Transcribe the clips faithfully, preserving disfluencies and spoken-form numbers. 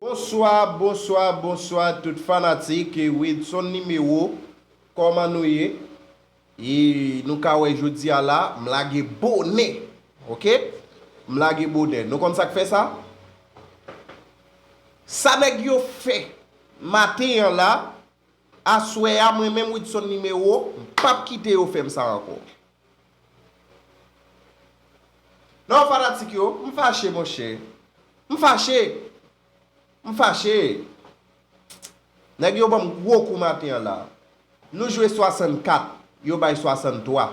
Bonswa, bonswa, bonswa tout fanatik Widson Nimewo. Kòman nou ye? E nou ka wè jodi a la, m lage bonè. Oke? M lage bonè. Nou konn sa k fè sa? Sa nèg yo fè maten an la, aswè a, mwen menm Widson Nimewo, m p ap kite yo fè m sa ankò. Non, fanatik yo, m fache, monchè. M fache. M fache. Nèg yo ban m gwo kou maten an la. Nou jwe swasannkat, yo bay swasanntwa.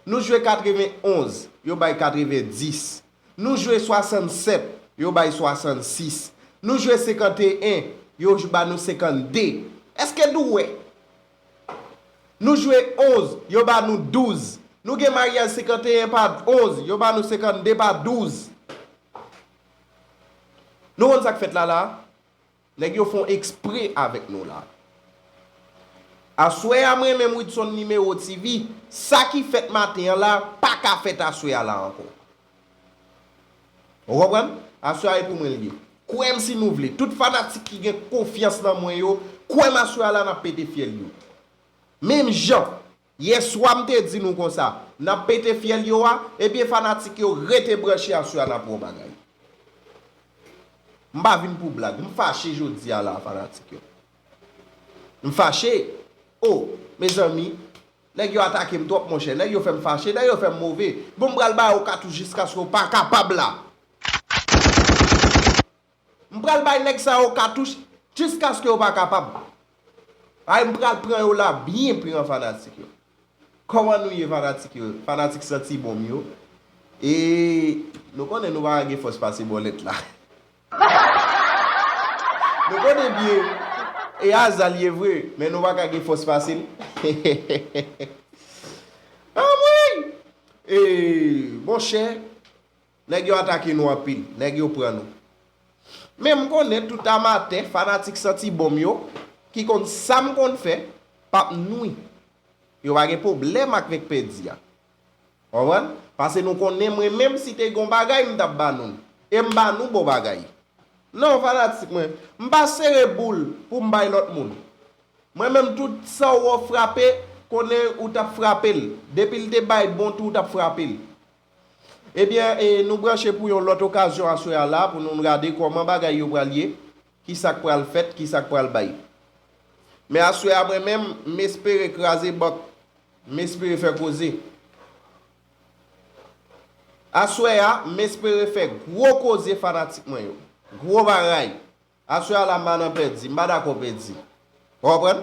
Nou jwe katrevenonz, yo bay katrevendis. Nou jwe swasannsèt, yo bay swasannsis. Nou jwe senkanteyen, yo ba nou senkannde. Èske nou wè? Nou jwe onz, yo ba nou douz. Nou gen maryaj senkanteyen pa onz, yo ba nou senkannde pa douz. Nou konn sa k fèt la la? Nèg yo fè yon ekspre avèk nou la. Aswè a mwen menm Widson Nimewo T V, sa ki fèt maten an la, pa ka fèt aswè a la ankò. Ou konprann? Aswè a e pou mwen l ye. Kwè m si nou vle. Tout fanatik ki gen konfyans nan mwen yo, kwè m aswè a la n ap pete fyèl yo. Menm jan, yèswa m te di nou konsa, n ap pete fyèl yo a, ebyen fanatik yo rete branche aswè a n ap wè yon bagay. M pa vin pou blag, m fache jodi a la fanatik yo. M fache. O, mezanmi, nèg yo atake m twòp monchè, nèg yo fè m fache, nèg yo fè m move. Bon, m pral ba yo katouch jiskaske yo pa kapab la. M pral bay nèg sa yo katouch jiskaske yo pa kapab. Ay, m pral pran yo la byen pran fanatik yo. Kòman nou ye fanatik yo? Fanatik santi bon m yo. E nou konnen nou pa ka gen fòs pase bòlèt la. Nou konnen byen. E aza l ye vre, men nou pa ka gen fòs pase l. Anmwey! E, monchè, nèg yo atake nou anpil, nèg yo pran nou. Men m konnen tout amatè, fanatik santi bon m yo, ki konn sa m konn fè, p ap nwi. Yo pa gen pwoblèm ak vèk pèdi a. Konprann? Paske nou konnen mwen menm si te gen yon bagay m t ap ba nou l. E m ba nou bon bagay. Non, fanatik mwen, m pa sere boul pou m bay lòt moun. Mwen menm tout sa w wè w frape, konnen ou t ap frape l. Depi l te bay bon tou, ou t ap frape l. Ebyen, e, nou branche pou yon lòt okazyon aswè a la, pou nou gade kòman bagay yo pral ye, ki sa k pral fèt, ki sa k pral bay. Men aswè a mwen menm, m espere kraze bank, m espere fè koze. Aswè a, m espere fè gwo koze fanatik mwen yo. Gwo bagay. Aswè a la m pa nan pèdi, m pa dakò pèdi. Ou konprann?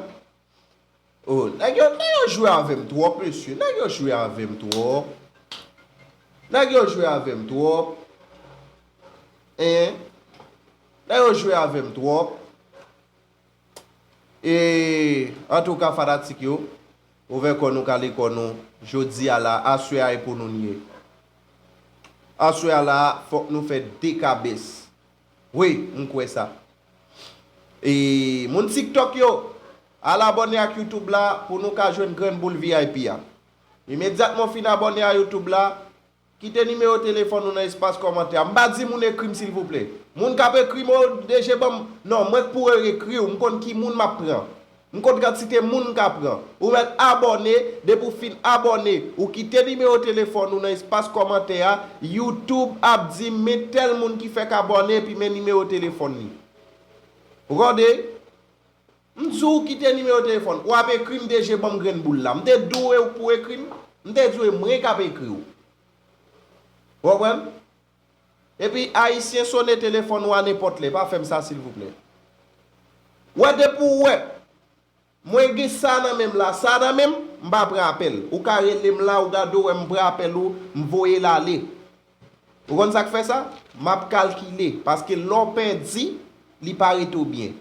O, nèg yo, nèg yo jwe avè m twòp, mesye. Nèg yo jwe avè m twòp. Nèg yo jwe avè m twòp. En. Nèg yo jwe avè m twòp. E, antouka, fanatik yo, ouvè kò nou, kale kò nou, jodi a la, aswè a e pou nou n ye. Aswè a la, fòk nou fè de kabès. Wi, m kwè sa. E, moun TikTok yo, al abòne ak YouTube la pou nou ka jwenn grenn boul V I P a. Imedyatman w fin abòne a YouTube la, kite nimewo telefòn ou nan espas kòmantè a. M pa di moun ekri m silvouplè. Moun k ap ekri m, o, D J ban m, non, mwen k pou ekri w, m konn ki moun m ap pran. M konn kantite moun m ka pran. Ou mèt abòne, depi w fin abòne, ou kite nimewo telefòn ou nan espas kòmantè a, YouTube ap di m men tèl moun ki fèk abòne epi men nimewo telefòn li. Ou tande? M di w kite nimewo telefòn, w ap ekri m, D J ban m grenn boul la. M te di w e w pou ekri m? M te di w e mwen k ap ekri w. Ou konprann? Epi ayisyen sone telefòn ou a nenpòt lè, pa fè m sa silvouplè. Wè depi w wè mwen gen sa nan men m la, sa nan men m, m pa pran apèl. Ou ka rele m la, ou gade w wè m pran apèl ou, m voye l ale. Ou konn sa k fè sa? M ap kalkile, paske lè w pèdi, li pa rete w byen.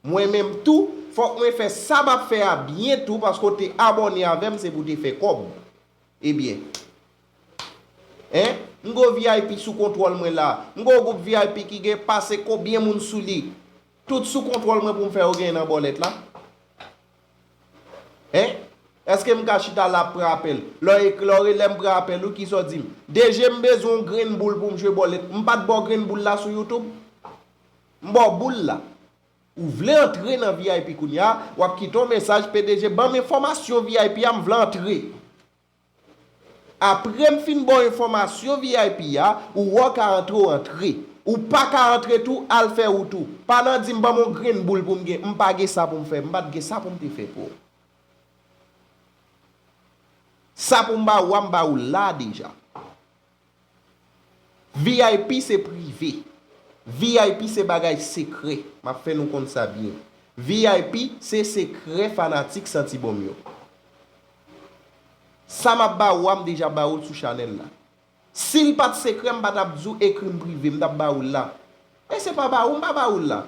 Mwen menm tou, fòk mwen fè sa m ap fè a byen tou, paske w te abòne avè m, se pou w te fè kòb. Ebyen, en, m gen yon V I P sou kontwòl mwen la. M gen yon gwoup V I P ki gen pase konbyen moun sou li. Tout sou kontwòl mwen pou m fè yo genyen nan bòlèt la. En? Èske m ka chita la ap pran apèl? Lè w ekri, lè w rele m pran apèl ou, kisa w di m? D J m bezwen yon grenn boul pou m jwe bòlèt. M pa t ba w grenn boul la sou YouTube? M ba w boul la. Ou vle antre nan V I P kounye a, w ap kite yon mesaj, "P D G, ban m enfòmasyon V I P a, m vle antre." Apre m fin ba w enfòmasyon V I P a, ou wè w ka antre, w antre. Ou pa ka antre tou, al fè wout ou. Pa nan di m ban m yon grenn boul pou m gen, m pa gen sa pou m fè, m pa t gen sa pou m te fè pou ou. Sa pou m ba ou a, m ba ou la deja. V I P se prive. V I P se bagay sekrè. M ap fè nou konn sa byen. V I P se sekrè fanatik Santi Bòm yo. Sa m ap ba ou a, m deja ba ou l sou chanèl la. Si l pa t sekrè, m pa t ap di w ekri m prive, m t ap ba ou l la. E se pa ba ou, m pa ba ou l la.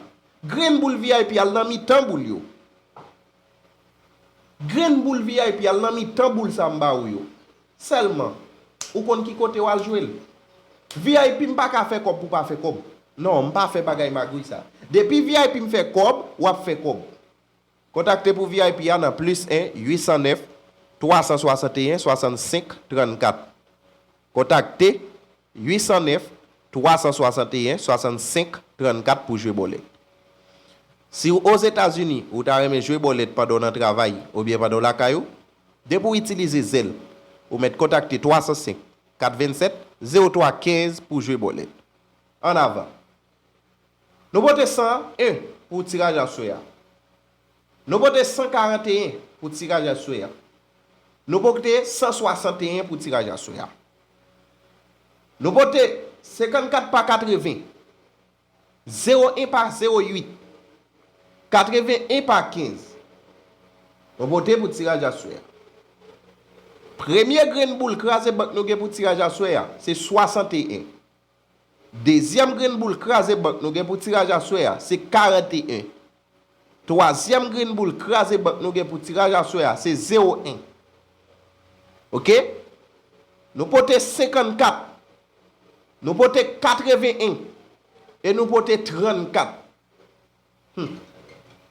Grenn boul V I P al nan mitan boul yo. Grenn boul V I P al nan mitan boul sa m ba ou yo. Sèlman, ou konn ki kote w al jwe l. V I P m pa ka fè kòb pou pa fè kòb. Non, m pa fè bagay magouy sa. Depi V I P m fè kòb, w ap fè kòb. Kontakte pou V I P a nan plis en, uit san nèf, twa san swasanteyen, swasannsenk, trannkat. Kontakte uit san nèf, twa san swasanteyen, swasannsenk, trannkat pou jwe bòlèt. Si w Ozetazini, ou ta renmen jwe bòlèt pandan w nan travay oubyen pandan w lakay ou, depi w itilize Zelle, ou mèt kontakte twa san senk, kat vennsèt, zewo twa kenz pou jwe bòlèt. Ann avan. Nou pote san en pou tiraj aswè a. Nou pote san karanteyen pou tiraj aswè a. Nou pote san swasanteyen pou tiraj aswè a. Nou pote senkannkat pa katreven, zewo en pa zewo uit, katreven en pa kenz. Nou pote pou tiraj aswè a. Premye grenn boul kraze bank nou gen pou tiraj aswè a, se swasanteyen. Dezyèm grenn boul kraze bank nou gen pou tiraj aswè a, se karanteyen. Twazyèm grenn boul kraze bank nou gen pou tiraj aswè a, se zewo en. Oke? Nou pote senkannkat. Nou pote katreven en. E nou pote trannkat. Hmm.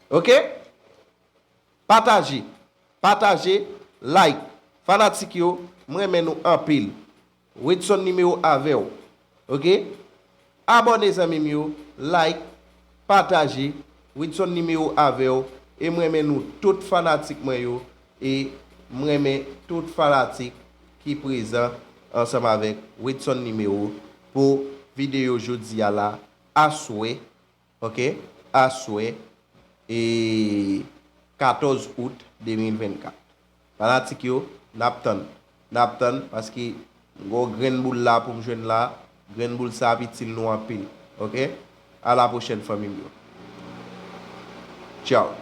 Oke? Pataje. Pataje, like. Fanatik yo, m renmen nou anpil. Widson nimewo avè w. Oke? Abòne zanmi m yo, like, pataje. Widson nimewo avè w. E m renmen nou tout fanatik mwen yo. E m renmen tout fanatik ki prezan ansanm avèk Widson nimewo pou videyo jodi a la. Aswè, oke, aswè, e katòz out de mil vennkat. Fanatik yo, n ap tann. N ap tann, paske m gen yon grenn boul la pou m jwenn la. Grenn boul sa ap itil nou anpil. Oke? A la pwochèn, fanmi m yo. Tchaw.